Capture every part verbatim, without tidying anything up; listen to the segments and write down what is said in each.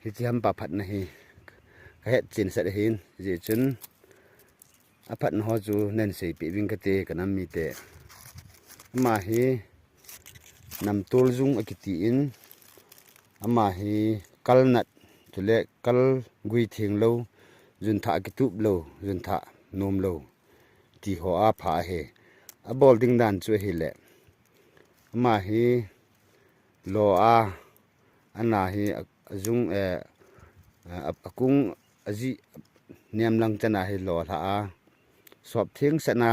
Hiche hampa phatna hi kahet chen set ahin, hijeh chun aphatna ho chu nahin seipeh ving kate kanam mite. Ama hi namtol jung akiti in, ama hi kalnat, chule kal gui theng lou, junthah kitup lou, junthah nom lou, ti ho a pha ahi. Abol ding dan chu ahile, ama hi lo a, ana hi a, ajung, eh, a, akung ajih nemlang chana hi lo lha a, sop theng sena,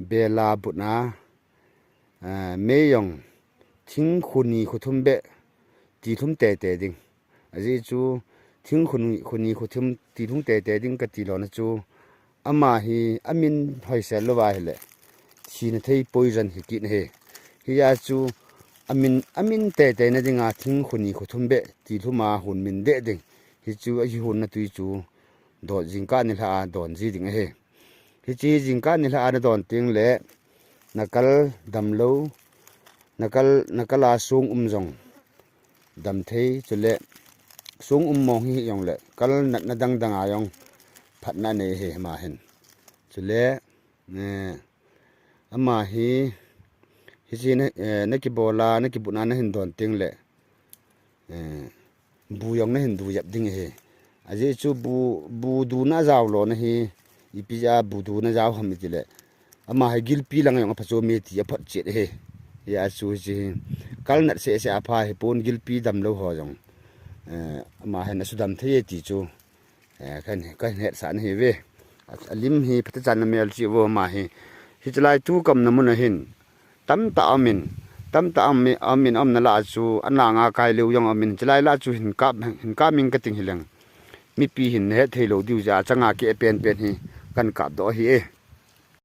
bela butna, eh, mei jong thing khuni khuthum beh tilhum teitei ding. Ajeh chu thing khuni, khuni khuthum tilhum teitei ding kati lona chu, ama hi amin hoisel louva ahile, thina thei poison hi kit ahi. Hia chu amin, amin teitei na dinga thing khuni khuthum beh tilhum a hon min deh ding. Hichu ahi honna twi chu don jingkah nilhah a don ji ding ahi. Hiche jingkah nilhah a nadon tengle, nakal damlou, nakal, nakal a song um jong damthei, chule song um mong hijongle, kal natna dangdang a jong phatna anei ahi ama hin. Chule, eh, ama hi, hiche na, eh, nakibol a, nakibutna nahin don tengle, eh, bu jong nahin du jep ding ahi. Ajeh chu bu, bu duna ajao lona hi, ipi jeh a bu duna ajao ham itile, ama hi gilpi lang jong aphachom e ti aphotchet ahi. Hia chu hiche hi kalnat sehseh apha hipon, gilpi damlou ho jong, eh, ama hin asudam thei e ti chu, eh, kahin, kahin hetsah nahiuve. A, alim hi phatechan namelchih uvo ama hi. Hiche lai tu kaumna mun a hin tamtah aumin, tamtah aumin, aumin, aumna lah a chu ananga kai leu jong aumin, chulai lah chu hin kap, hin kap ing kating hileng, mipi hin nahet thei lou diu jeh a changa keh penpen hi kahin kapdoh ahi e.